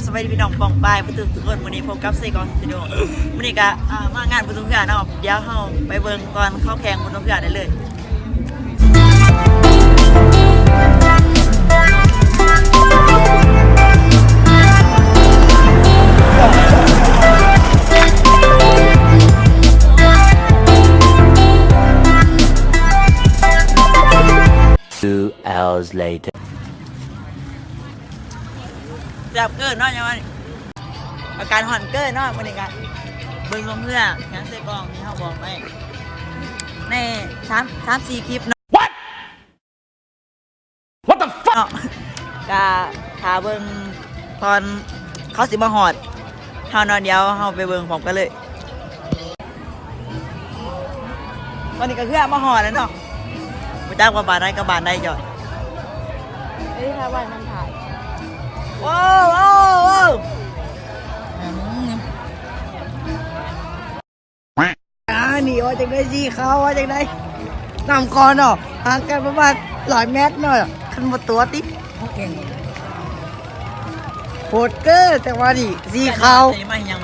ສະບາຍດີພີ່ນ້ອງປ້ອງປາຍເບິດທຸກຄົນ, ມື້ນີ້ພົບກັບເຊກອງສະຕູດິໂອ. ມື້ນີ້ກະ ອ່າ ມາງານບຸນສົງເຮືອເນາະ, ດຽວເຮົາໄປເບິ່ງຕອນເຂົາແຂ່ງບຸນສົງເຮືອໄດ້ເລີຍ. แซ่ບເກີນເນາະ ຍັງວ່າອາກາດຮ້ອນເກີນເນາະ. ມື້ນີ້ກະເບິ່ງລົງເຮືອ ຫຍັງໃສ່ກ້ອງທີ່ເຮົາບອກໄວ້ໃນສາມ ສາມສີ່ຄລິບເນາະ. What? What the fuck? ເນາະ ກະຖ້າເບິ່ງຕອນເຂົາຊິມາຮອດເຮົາເນາະ, ດຽວເຮົາໄປເບິ່ງພ້ອມກັນເລີຍ. ຕອນນີ້ກະເຮືອມາຮອດແລ້ວເນາະ, ບໍ່ຈັກວ່າບ້ານໃດກັບບ້ານໃດຈອດ. ເອີຍ ຖ້າໄວ້ນຳຖ່າຍ. ໂອ້ ໂອ້ ໂອ້ ອາ ນີ້ວ່າຈັ່ງໃດ ສີຂາວວ່າຈັ່ງໃດ? ນຳກ່ອນເນາະ, ຫ່າງກັນປະມານຮ້ອຍແມັດເນາະ, ຄັນບໍ່ຕົວະຕິ. ໂຫດເກີນ ຈັງຫວະນີ້ ສີຂາວ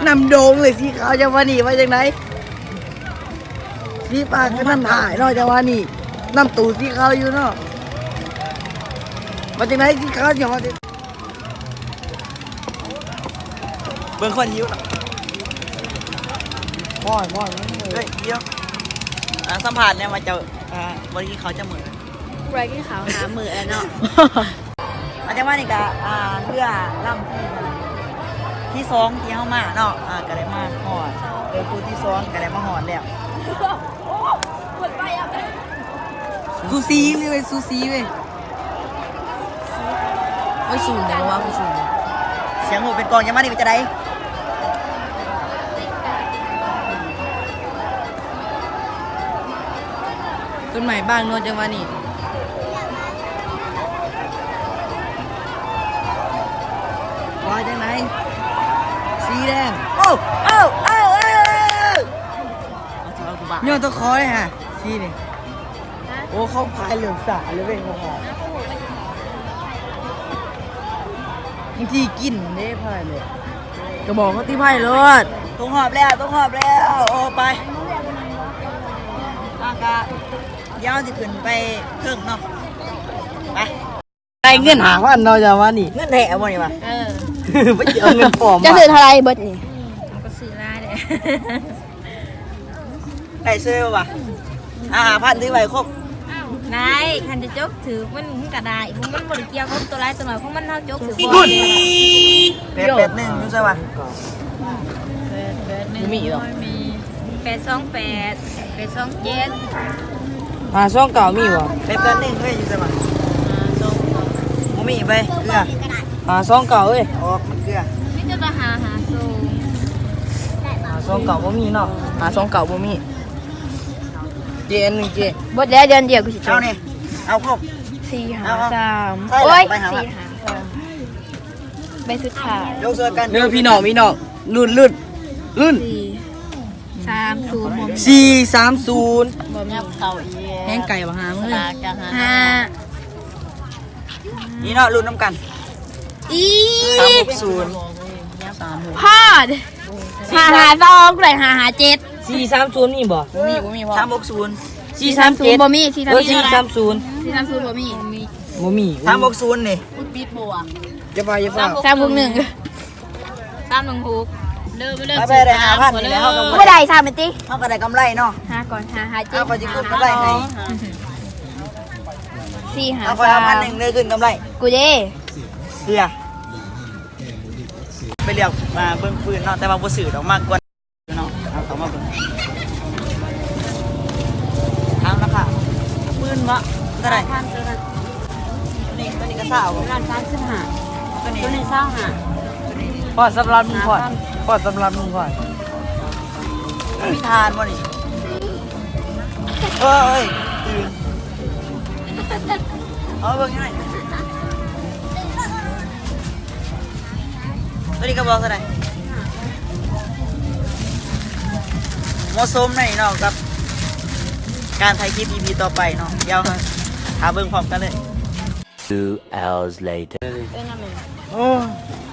ນຳໂດງເລີຍ. ສີຂາວ ຈັງຫວະນີ້ວ່າຈັ່ງໃດ? ສີຟ້າກະນຳຖ່າຍເນາະ, ຈັງຫວະນີ້ນຳຕູ້ສີຂາວຢູ່ເນາະ. ວ່າຈັ່ງໃດ ສີຂາວຊິຮອດ? ເບິ່ງຄົນຫິວເນາະ. ໂອ້ຍ ໂອ້ຍ ເຮີ້ຍ ດຽວ ອ່າ ສຳພາດແດ່ວ່າເຈົ້າ ອ່າ ບໍ່ໄດ້ກິນເຂົ້າຈັກມື້? ບໍ່ໄດ້ກິນເຂົ້າຫ້າມື້ແລ້ວເນາະ. ອາ ແຕ່ວ່ານີ້ກະ ອ່າ ເຮືອລຳທີ່ ທີ່ສອງທີ່ເຮົາມາເນາະ, ອ່າ ກະໄດ້ມາຮອດ ເອີ ຄູ່ທີ່ສອງກະໄດ້ມາຮອດແລ້ວ. ສູສີເວີຍ ສູສີເວີຍ. ໂອ້ຍ ສູນແຕ່ວ່າ ສູນ. ສຽງໂຫເປັນກອງ ຈັງຫວະນີ້ເປັນຈັ່ງໃດ? ຕົ້ນໄມ້ບາງເນາະ ຈັງຫວະນີ້. ວ່າຈັ່ງໃດ? ສີແດງ. ໂອ້ ໂອ້ ໂອ້ ໂອ້ ຍ້ອນຕົວຂໍເລີຍຫະ ສີນີ້. ໂອ້ ເຂົາພາຍເຫຼືອງສາເລີຍເວີຍ ເຂົາພາຍ. ບາງທີກິນເດ້ພາຍເລີຍ. ກະບອກເຂົາຕິພາຍໂລດ. ຕົກຮອບແລ້ວ ຕົກຮອບແລ້ວ. ໂອ້ ໄປ. ອາ ກະ ດຽວເຮົາຊິຂຶ້ນໄປເທິງເນາະ. ໄປ. ໄດ້ເງິນຫ້າພັນເນາະ ຈັງຫວະນີ້. ເງິນແທ້ບໍ່ນີ້ຫວາ? ເອີ ບໍ່ຊິເອົາເງິນປອມ. ເຈົ້າຊື້ເທົ່າໃດເບິດນີ້? ກະຊື້ຫຼາຍເດ້. ໄດ້ເຊີຍບໍ່ຫວາ? ອ່າ ຫ້າພັນຖືໄວ້ຄົບ. ໄດ້ ຄັນຈະຈົກຖືກ ມັນ ມັນກະໄດ້ ມັນບໍ່ໄດ້ກ່ຽວກັບຕົວຫຼາຍຕົວໜ້ອຍຂອງມັນ, ເຮົາຈົກຖືກບໍ່? ແປດແປດໜຶ່ງ ຢູ່ໃສຫວາ? ແປດແປດໜຶ່ງ ບໍ່ມີດອກ. ແປດສອງແປດ ແປດສອງເຈັດ ຫ້າສອງເກົ້າ ມີບໍ່? ແປດແປດໜຶ່ງ ເຮີ້ຍ ຢູ່ໃສຫວາ? ບໍ່ມີ ໄປເກືອ. ຫ້າສອງເກົ້າ ເອີຍ ອອກມັນເກືອ. ມີແຕ່ວ່າ ຫ້າຫ້າສອງ ຫ້າສອງເກົ້າ ບໍ່ມີເນາະ. ຫ້າສອງເກົ້າ ບໍ່ມີ. ເຈ ອັນໜຶ່ງເຈ. ເບິດແລ້ວ ດຽວດຽວ ກູຊິເອົານີ້ ເອົາຄົບ. ສີ່ຫ້າສາມ ໂອ້ຍ ສີ່ຫ້າສາມ ໃບສຸດທ້າຍ. ລົງຊ່ວຍກັນເດີພີ່ນ້ອງ ພີ່ນ້ອງ ລຸ້ນ ລຸ້ນ ລຸ້ນ. ສີ່ສາມສູນ ບໍ່ມີ ສີ່ສາມສູນ ບໍ່ມີ. ແຮງໄກວ່າ ຫ້າ ມື້ ຫ້າ ນີ້ເນາະ ລຸ້ນນຳກັນ. ອີ ສາມຫົກສູນ ພາດ. ຫ້າຫ້າສອງ ໄດ້ຫ້າຫ້າເຈັດ. ສີ່ສາມສູນ ມີບໍ່? ບໍ່ມີ ບໍ່ມີ. ສາມຫົກສູນ ສີ່ສາມເຈັດ ບໍ່ມີ. ສີ່ສາມສູນ ເອີ ສີ່ສາມສູນ ສີ່ສາມສູນ ບໍ່ມີ ບໍ່ມີ. ສາມຫົກສູນນີ້ ຈະວ່າ ຈະວ່າ ສາມຫົກໜຶ່ງ ສາມໜຶ່ງຫົກ ເລີຍ ໄປ ໄປ ໄດ້ຫ້າພັນນີ້ແຫຼະ ເຮົາກະບໍ່ໄດ້ຊ້ຳແມ່ນຕິ ເຮົາກະໄດ້ກຳໄລເນາະ. ຫາກ່ອນ ຫາ ຫາເຈັດ ເຮົາກະຊິຂຶ້ນກຳໄລໃຫ້. ສີ່ຫ້າສາມ ເອົາໄປ ເອົາພັນໜຶ່ງເລີຍ ຂຶ້ນກຳໄລ. ກູເດ ເສຍ ໄປເລືອກ ອ່າ ເບິ່ງປືນເນາະ ແຕ່ວ່າບໍ່ຊື້ດອກ ມາກວນ ເນາະ. ເອົາເຂົ້າມາເບິ່ງ ຖາມລາຄາປືນບໍ່? ເທົ່າໃດ? ພັນ ໂຕນັ້ນ ໂຕນີ້ ໂຕນີ້ກະຊາວບໍ່? ໂຕນັ້ນສາມສິບຫ້າ ໂຕນີ້ ໂຕນີ້ຊາວຫ້າ ໂຕນີ້ ພໍສຳລັບມຶງ ພໍ ພໍສຳລັບມຶງ ພໍ. ມີທານບໍ່ນີ້? ເອີຍ ຕື່ນ ເອົາເບິ່ງໃຫ້. ໂຕນີ້ກະບອກເທົ່າໃດ? ເໝາະສົມໃນເນາະ ກັບການຖ່າຍຄລິບ ອີພີ ຕໍ່ໄປເນາະ. ດຽວເຮົາຖ້າເບິ່ງພ້ອມກັນເລີຍ. Two hours later. ໂອ້